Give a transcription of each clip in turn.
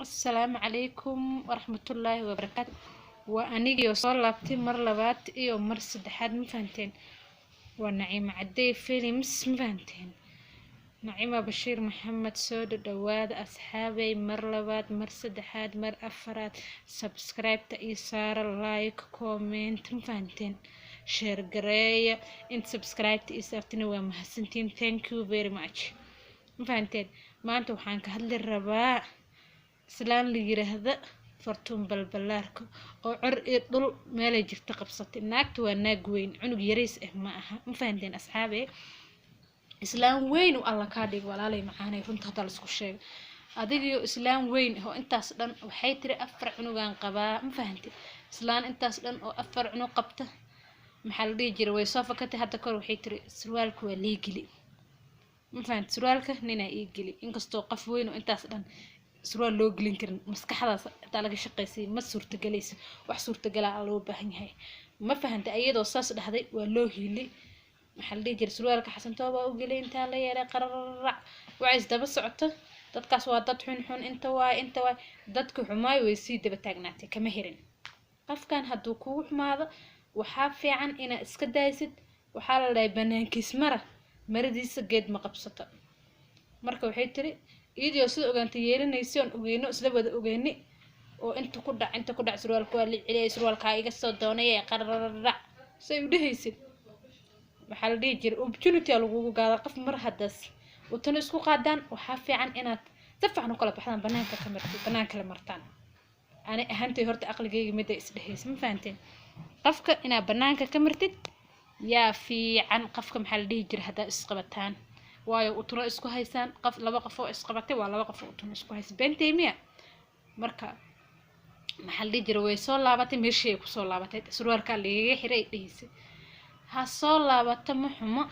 Asalaamu calaykum waraxmatullaahi wabarakaatu. Waa anigii oo soo laabtay mar labaad iyo mar saddexaad, ma fahanteen? Waa Naciima Cadey Films, ma fahanteen? Naciima Bashiir Maxamed. Soo dhadhawaada asxaabey, mar labaad, mar saddexaad, mar afaraad. Subscribe-ta iyo saara, like, comment, ma fahanteen? Share gareeya. Inta subscribe-ta iyo saartina waa mahadsantiin, thank you very much, ma fahanteen? Maanta waxaan ka hadli rabaa islaan la yiraahda Fartuun Balbalaarka oo cor iyo dhul meelay jirta qabsatay. Naagta waa naag weyn, cunug yariis ah ma aha, ma fahanteen asxaabe? Islaan weyn u Alla kaa dhig, walaalay macaanay. Runta hadda laisku sheego, adigiyo islaan weyn oo intaas dhan, waxay tiri afar cunugaan qabaa, ma fahantay? Islaan intaas dhan oo afar cunug qabta, maxaa la dhihi jiray, way soo fakatay. Hadda kor waxay tiri surwaalka waa lii geli, ma fahantay? Surwaalka ninaa ii geli. Inkastoo qof weyn oo intaas dhan surwaal loo gelin karin, maskaxdaas intaa laga shaqaysay ma suurtagelayso. Wax suurtagalaa loo baahan yahay, ma fahantay? Ayadoo saas dhahday waa loo hiilay. Maxaa la dhihi jiray, surwaalka Xasantooba u gelay, intaa la yeelay qararac, waxay isdaba socoto. Dadkaas waa dad xun xun, inta waay, inta waay, dadka xumaay way sii daba taagnaatay, kama herin. Qofkan hadduu kugu xumaado, waxaa fiican inaad iska daysid. Waxaa la dhahay banaankiis mara maradiisa geed ma qabsato. Marka waxay tiri iyadoo sida ogaantay yeelanaysa oon ogeyno, isla wada ogeyni oo inta ku dhac, inta ku dhac, surwaalka waa la celiyay, surwaalkaa iga soo doonay ee qararac say u dhehaysid. Waxaa la dhihi jiray opportunity aa lagugu gaadaa. Qof mar haddaas utana isku qaadaan, waxaa fiican inaad si fiican u kala baxdaan, banaanka ka martid, banaanka la martaan. Ani ahaantay horta aqligayga midda isdhehaysa, ma fahanteen? Qofka inaad banaanka ka martid yaa fiican. Qofka maxaa la dhihi jiray, haddaa isqabataan, waayo utuna isku haysaan. Qof laba qof oo isqabatay waa laba qof oo utuna isku haysa, beentay miya? Marka maxaa la dhihi jiray, way soo laabatay, meeshii ay kusoo laabatay, surwaalkaa lagaga xiray ay dhehaysay. Ha soo laabata, ma xumo.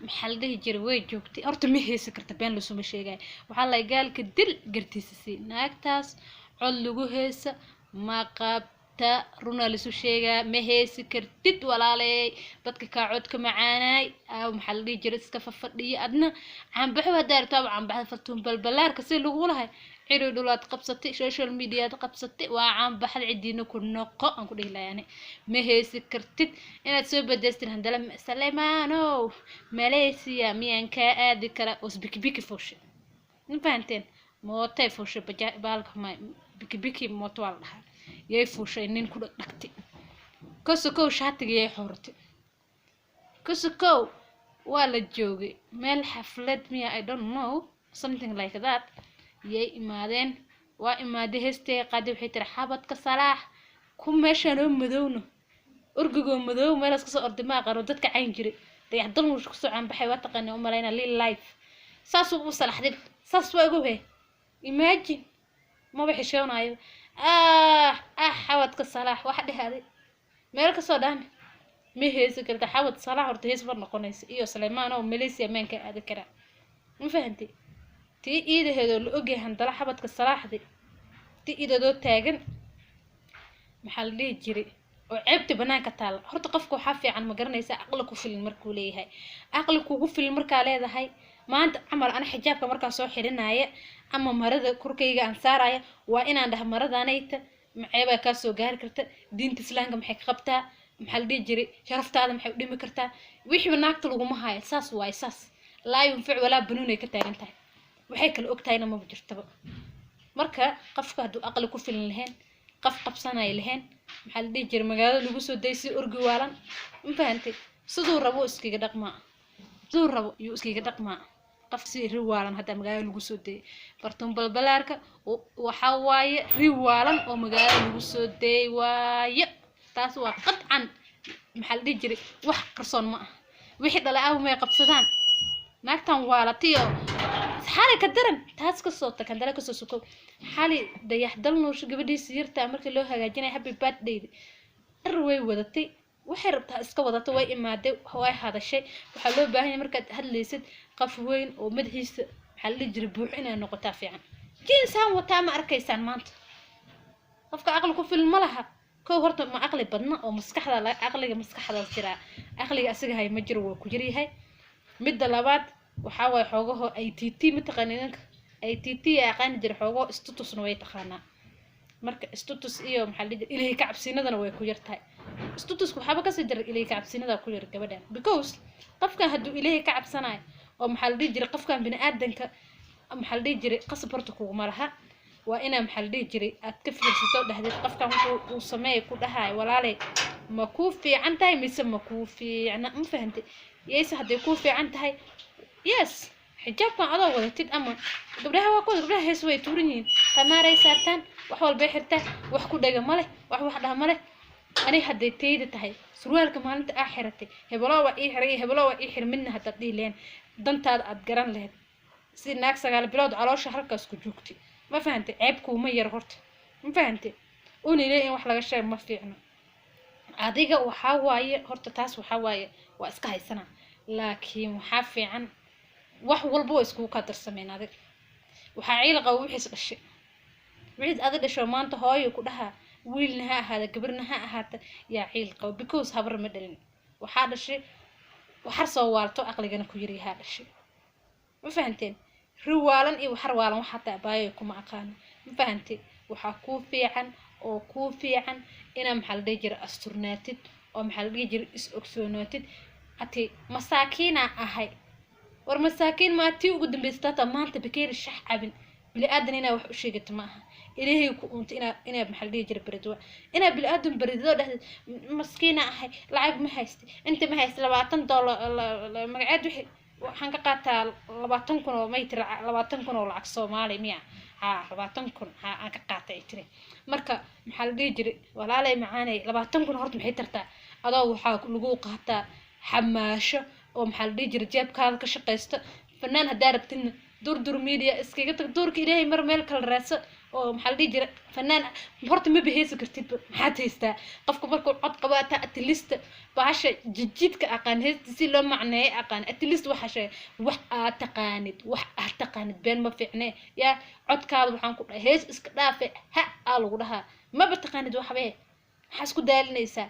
Maxaa la dhihi jiray, way joogtay. Horta ma heesi karta, been lasuma sheegaya. Waxaa la gaalka dil gartiisa sii. Naagtaas cod lagu heesa ma qabta, runaa lisu sheegaa. Ma heesi kartid walaaley, dadka kaa codka macaanaay aaw. Maxaa la dhihi jiray, iska fafadhiya adna caanbaxo haddaa rabtaaba, caanbaxda Fartuun Balbalaarka si lagu lahay. Ciri dhulaad qabsatay, social mediaad qabsatay, waa caanbaxda. Cidiina ku noqo aan ku dhihi lahay ani. Ma heesi kartid, inaad soo badeystin handala Salemaanow Malaysia miyaan kaa aadi karaa? Os bikibiki fuushay, ma fahanteen? Mootay fuushay, baja baalka ma bikibiki mooto waa la dhahaa, yay fuushay, nin ku dhagdhagtay. Kosokow shaatiga yay xooratay. Kosokow waa la joogay meel xaflad miya, I don't know, something like that, yay imaadeen. Waa imaaday, heestay qaaday. Waxay tiri xabadka salaax ku meeshaan oo madowno, orgigoo madow meelaas kasoo orday, ma aqaano dadka cayn jiray. Dayaxdal muush kusoo caanbaxay, waa taqaanay u malaynaa lil life. Saasuu u salaxday, saas waa igu he. Imagine, maba xishoonayo. Ah ah, xabadka salaax waxa dhehaaday meel kasoo dhaami. Ma heesi karta xabad salaax, horta hees mar noqonaysa. Iyo Saleymaan oo Malaysia maanka aadi karaa, ma fahantay? Tii iidaheedoo la ogyahay handala xabadka salaaxdi, tii iidaedoo taagan, maxaa la dhihi jiray, oo ceebta banaanka taalla. Horta qofka waxaa fiican, ma garanaysaa, aqli ku filan markuu leeyahay. Aqli kugu filan markaa leedahay, maanta camal ana xijaabka markaan soo xirinaya ama marada korkayga aan saaraya, waa inaan dhaha maradanayta maceebaa kaa soo gaari karta, diinta Islaamka maxay ka qabtaa, maxaa la dhihi jiray, sharaftaada maxay u dhimi kartaa. Wixiiba naagta laguma haayo. Saas waaye, saas laa yunfic walaa banuun ay ka taagan tahay. Waxay kala og tahayna maba jirtaba. Marka qofka hadduu aqli ku filan lahayn, qof qabsanaya lahayn, maxaa la dhihi jiray, magaalada lagu soo dayay si orgi waalan, ma fahantay? Siduu rabo iskaga dhaqmaa, siduu rabo yuu iskaga dhaqmaa. Qof si ri waalan hadda magaalada lagu soo dayay, Fartuun Balbalaarka waxaa waaye ri waalan oo magaalada lagu soo dayay waaye. Taas waa qadcan. Maxaa la dhihi jiray, wax qarsoon ma ah. Wixii dhalay aw may qabsadaan naagtan waalatiyo xali ka daran. Taas kasoo tag, handala kasoo suko. Xali Dayaxdal Nuursho gabadhiisa yartaa markii loo hagaajinaya happy birthday, dhar way wadatay, waxay rabtaa iska wadato. Way imaaday, way hadashay. Waxaa loo baahan yahay markaad hadlaysid qof weyn oo madaxiisa, maxaa la dhihi jiray, buuxo inay noqotaa fiican. Jiinsaan wataa ma arkaysaan maanta? Qofka aqli ku filan ma laha. Kow horta ma aqli badna oo maskaxda aqliga maskaxdaas jiraa, aqliga asaga hay ma jiro, waa ku yaryahay. Midda labaad waxaa waaye xoogaho i t t mataqaana idinka. Ay tt aqaani jira xoogo, istutusna way taqaanaa. Marka istutus iyo, maxaa la dhihi jiray, Ilaahay ka cabsinadana way ku yar tahay. Istutuska waxaaba kasii daran Ilaahay ka cabsinada ku yar gabadhan, because qofkan hadduu Ilaahay ka cabsanayo oo, maxaa la dhihi jiray, qofkan bini aadanka, maxaa la dhihi jiray, qasab horta kuguma laha. Waa inaa, maxaa la dhihi jiray, aad ka fiirsato, dhahdeed qofkan wuxuu uu sameeya ku dhahayo, walaalay, ma kuu fiican tahay mise ma kuu fiicna? Ma fahantay? Yeyse, hadday kuu fiican tahay, yes, xijaabkan adoo wadatid ama gabdhaha waa kuwa gabdhaha hees way tuuran yihiin, qamaaray saartaan, wax walbay xirtaan, wax ku dhega ma leh, wax dhaha ma leh. Ani hadday tayda tahay, surwaalka maalinta aa xiratay, hebelo waa ii xiray iyo hebelo waa ii xiray midna haddaad dhihi lahayn, dantaada aad garan lahayd. Si naag 9 bilood caloosha halkaas ku joogtay, ma fahantay? Ceeb kuuma yar horta, ma fahantay? Una ile in wax laga sheego ma fiicno. Adiga waxaa waaye horta, taas waxaa waaye waa iska haysanaa, laakiin waxaa fiican wax walba waa iskugu kaa darsameen. Adig waxaa ciil qaba wixiis dhashay, wixiis adi dhasho maanta hooyo ku dhahaa, wiilna ha ahaada, gabarna ha ahaata, yaa ciil qaba, because habar ma dhalin. Waxaa dhashay waxar soo waalto, aqligana ku yaryahaa dhashay. Ma fahanteen? Ri waalan iyo waxar waalan wax hataa abaayo kuma aqaano. Ma fahantay? Waxaa kuu fiican oo kuu fiican inaa, maxaa la dhihi jiray, asturnaatid oo, maxaa la dhihi jiray, is ogsoonaatid. Ati masaakiinaa ahay, war masaakiin maa tii ugu dambeysay hataa maanta bakeeri shax cabin. Bini aadan inaa wax u sheegato ma aha. Ilaahay ku unta inaa, maxaa la dhihi jiray, berido, inaa bini aadan berido dhehdeed maskiina ahay, lacag ma haysti, inta ma haysti, $20 magaceed wixii waxaan ka qaataa 20,000 oo may tiri, 20,000 oo lacag Soomaali miya? Ha, 20,000 ha aan ka qaatay, ay tiri. Marka, maxaa la dhihi jiray, walaalay macaanay, 20,000 horta maxay tartaa? Adoo waxaa lagu qaataa xamaasho oo, maxaa la dhihi jiray, jeebkaada ka shaqaysto. Fanaan haddaa rabtidna, Durdur Media iskaga tag, duurka Ilaahay mar meel kala raadso oo, maxaa la dhihi jiray, fanaan horta ma baheysi kartidba. Maxaad haystaa? Qofka markuu cod qabo ataa at least bahasha jijiidka aqaan, heesta si loo macneeyo aqaan, at least waxa sheeg wax aad taqaanid, wax aad taqaanid. Been ma fiicne yaa. Codkaada waxaan ku dhahay hees iska dhaafe, ha aa lagu dhahaa, maba taqaanid waxbe. Maxaa isku daalinaysaa?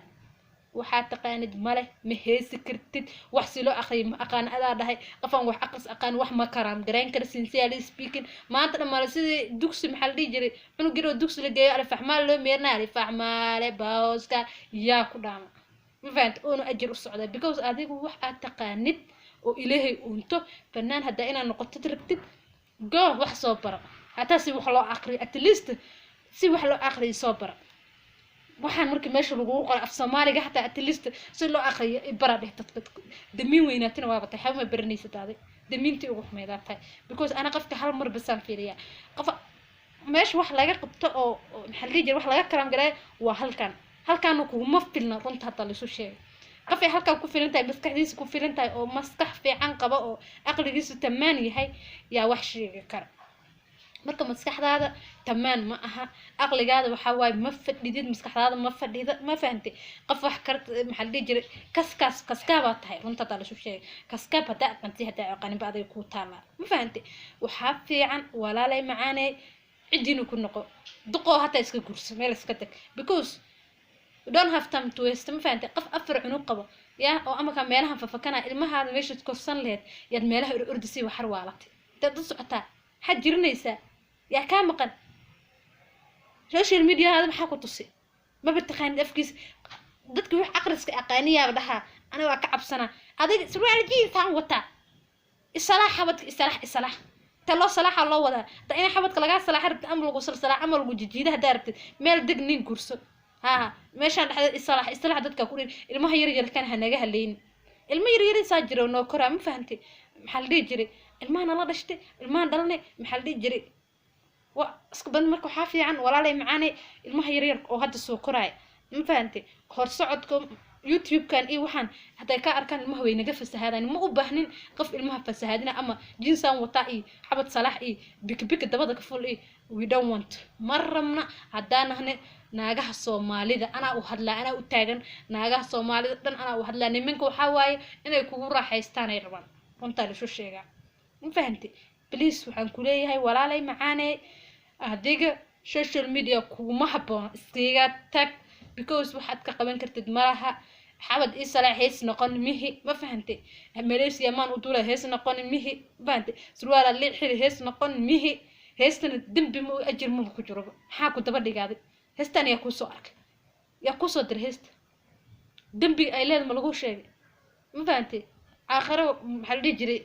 Waxaa taqaanid male, ma heesi kartid, wax si loo aqriyo ma aqaan. Adaa dhahay qofaan wax aqris aqaan wax ma karaam garayn kara. Sincerely speaking, maanta dhammaale sidii dugsi, maxaa la dhihi jiray, cunug yar oo dugsi la geeyo, alifaxmaale loo meerinaya, alifaxmaale booska yaa ku dhaama. Ma fahanta? Oona ajir u socdaa, because adigu wax aad taqaanid oo Ilaahay uunto. Fanaan haddaa inaad noqotid rabtid, go wax soo baro, hataa si wax loo aqriyo, at least si wax loo aqriyo soo bara. Waxaan marka meesha lagugu qoray af Soomaaliga xataa at least si loo aqriyo bara dheh. Dadka damiin weynaatina waaba tahay, xaba ma baranaysid adig, damiintii ugu xumeedaa tahay, because ana qofka hal mar basaan fiiriyaa. Qof meesha wax laga qabto oo maxaa la dhihi jiray, wax laga karaam garaayo waa halkan. Halkaana kuguma filna, runta hadda laisu sheegay. Qof ay halkan ku filan tahay, maskaxdiisa ku filan tahay oo maskax fiican qaba oo aqligiisu tamaan yahay yaa wax sheegi kara. Marka maskaxdaada tamaan ma aha, aqligaada waxaa waaye ma fadhidid, maskaxdaada ma fadhida. Ma fahantay? Qof wax kar, maxaa la dhihi jiray, kaskaas kaskaabaa tahay, runta hadaa laisu sheegay. Kaskaab haddaa aqantay, haddaa aqaaninba, adiga kuu taalaa. Ma fahantay? Waxaa fiican, walaalay macaaney, cidiinu ku noqo, duqoo hataa iska gurso, meel iska tag, because you don't have time to waste. Ma fahantay? Qof afar cunug qabo yaa oo amaka meelahan fafakanaya, ilmahaada meeshaad korsan laheyd yaad meelaha ordisay, waxar waalatay intaad u socotaa. Maxaad jirinaysaa? Yaa kaa maqan? Social mediahaada maxaa ku tusi? Maba taqaanid afkiisa. Dadka wax aqriska aqaaniyaaba dhahaa aniga waa ka cabsanaa. Adiga surwaal jiinsaan wataa, isalaax xabadka, isalaax, isalaax ta loo salaaxa loo wadaa ta in xabadka lagaa salaaxa rabtid ama lagu salsalaax ama lagu jijiida haddaa rabtid, meel deg, nin gurso. Ha meeshaan dhexdeed isalaax isalaax dadka ku dhin. Ilmaha yar yarkan ha naga haleynin, ilmo yar yarisaa jira noo koraa. Ma fahantay? Maxaa la dhihi jiray, ilmaha nala dhashtay, ilmahan dhalanay, maxaa la dhihi jiray, wa iska badan. Marka waxaa fiican, walaalay macaanay, ilmaha yar yar oo hadda soo koraaya, ma fahantay, hor socodka YouTube-kan iyo waxaan hadday ka arkaan ilmaha way naga fasahaadaan. Ma u baahnin qof ilmaha fasahaadina ama jinsaan wataa iyo xabad salaax iyo bikibika dabada ka ful iyo we don't want, ma rabna. Haddaan nahne naagaha Soomaalida, anaa u hadlaa, anaa u taagan naagaha Soomaalida dhan, anaa u hadlaa. Nimanka waxaa waaye inay kugu raaxaystaan ay rabaan, runtaa laisu sheegaa. Ma fahantay? Please, waxaan ku leeyahay, walaalay macaaney, adiga social media kuguma habboona, iskaga tag, because waxaad ka qaban kartid malaha. Xabad ii salaax hees noqon mihi, ma fahantay? Malaysia maan u duula hees noqon mihi, ma fahantay? Surwaala lii xiri hees noqon mihi. Heestana dembi ma ajir maba ku jiroba. Maxaa ku daba dhigaaday heestan? Yaa kuu soo arkay? Yaa kusoo diray heesta? Dembiga ay leeda ma lagu sheegay? Ma fahantay? Aakhiro maxaa la dhihi jiray?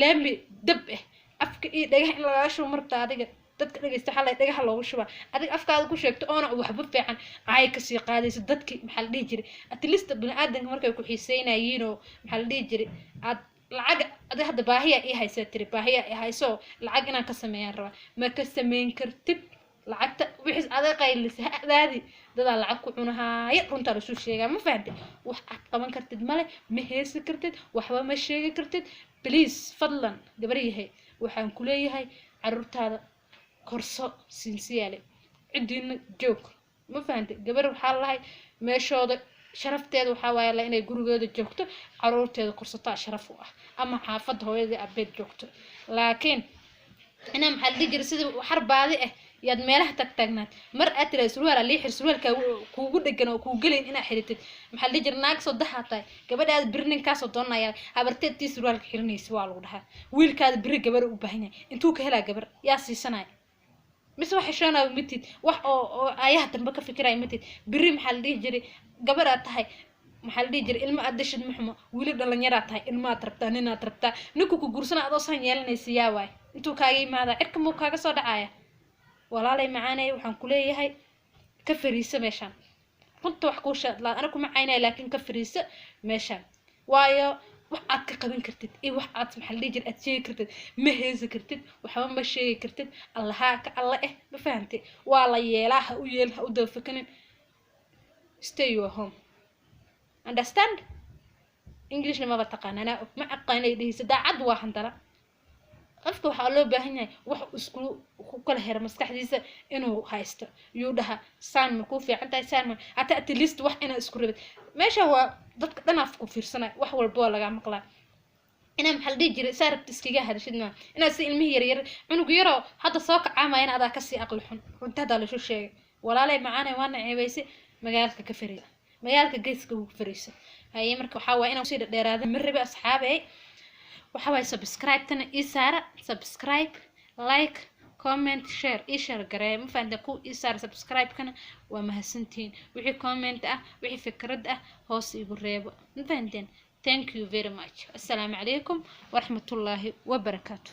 Laami dab ah afka iyo dhagaha in lagaga shubo marabta adiga. Dadka dhegeysta waxaa la dhagaha loogu shubaa. Adiga afkaada ku sheegto oona waxba fiican caay kasii qaadayso dadki. Maxaa la dhihi jiray? At least bini aadanka markay ku xiiseynayiin oo maxaa la dhihi jiray, aad lacag adiga hadda baahiya ii haysaa tiri, baahiya ii hayso, lacag inaan ka sameeyaan rabaa. Ma ka sameyn kartid lacagta wixiis adag qaylisa hadaadi. Dadaa lacag ku cunahaaya, runtaa lasu sheegaa, ma fahantay? Wax aad qaban kartid male, ma heesi kartid, waxba ma sheegi kartid. Please, fadlan, gabar yahay, waxaan ku leeyahay caruurtaada korso sinsiyaale, ciddiina joog, ma fahantay? Gabar waxaa lahay meeshooda sharafteeda waxaa waaye la inay gurigeeda joogto, caruurteeda korsataa sharaf u ah, ama xaafadda hooyadii abeed joogto. Laakiin inaa maxaa la dhihi jiray, sida xar baadi ah yaad meelaha tagtaagnaad, mar aad tiraahdo surwaal lii xir, surwaalkaa kuugu dhegan oo kuu gelayn inaad xiritid. Maxaa la dhihi jiray, naag soo dahaa tahay, gabadhaada beri ninkaasoo doonaya, habarteed tii surwaalka xirinaysa waa lagu dhahaa. Wiilkaada beri gabar u baahan yahay, intuu ka helaa gabar? Yaa siisanaya? Mise wax xishoonayo matid, wax oo aayaha dambe ka fikiraya matid. Beri maxaa la dhihi jiray, gabadhaad tahay, maxaa la dhihi jiray, ilma aad dhashid maxumo, weli dhalinyaraa tahay, ilmaad rabtaa, ninaad rabtaa, ninku ku guursana adoo san yeelanaysa, yaa waay? Intuu kaaga yimaada? Cirka muu kaaga soo dhacaya? Walaalay macaanay, waxaan ku leeyahay ka fariisa meeshaan. Runta wax kuu sheedlaa, ana kuma caynaya, laakiin ka fariisa meeshaan, waayo wax aad ka qaban kartid iyo wax aad maxaa la dhihi jiray aad sheegi kartid ma heesi kartid, waxba ma sheegi kartid. Allahaa ka alla eh, ma fahantay? Waa la yeelaa, ha u yeelin, ha u dabafakanin. Stay your home, understand? Englishna maba taqaana, anaa og, ma aqaanay dhihisa. Daacad waa handala. Qofka waxaa loo baahan yahay wax isku ku kala hera maskaxdiisa inuu haysto, yuu dhaha saan ma kuu fiican tahay, saan ma hataa at least wax inaa isku rabid. Meesha waa dadka dhanaaf ku fiirsanay, wax walba waa lagaa maqlaa. Inaa maxaa la dhihi jiray, saa rabta iskaga hadashid maa, inaad si ilmihii yaryar, cunug yaroo hadda soo kacaamayana adaa kasii aqli xun. Runta haddaa lasu sheegay, walaalay macaanay, waana ceebaysay. Magaalka ka fariisa, magaalka geeska ugu fariisa. Haye, marka waxaa waaya inaan kusii dhadheeraada ma rabi, asxaabey. Waxa waaye subscribe-tana ii saara, subscribe, like, comment, share, ii share gareeya, ma fahanta? Ku ii saara subscribe-kana, waa mahadsantihiin. Wixii comment ah, wixii fikrad ah, hoos igu reebo, ma fahanteen? Thank you very much. Assalaamu calaykum waraxmatullaahi wabarakaatu.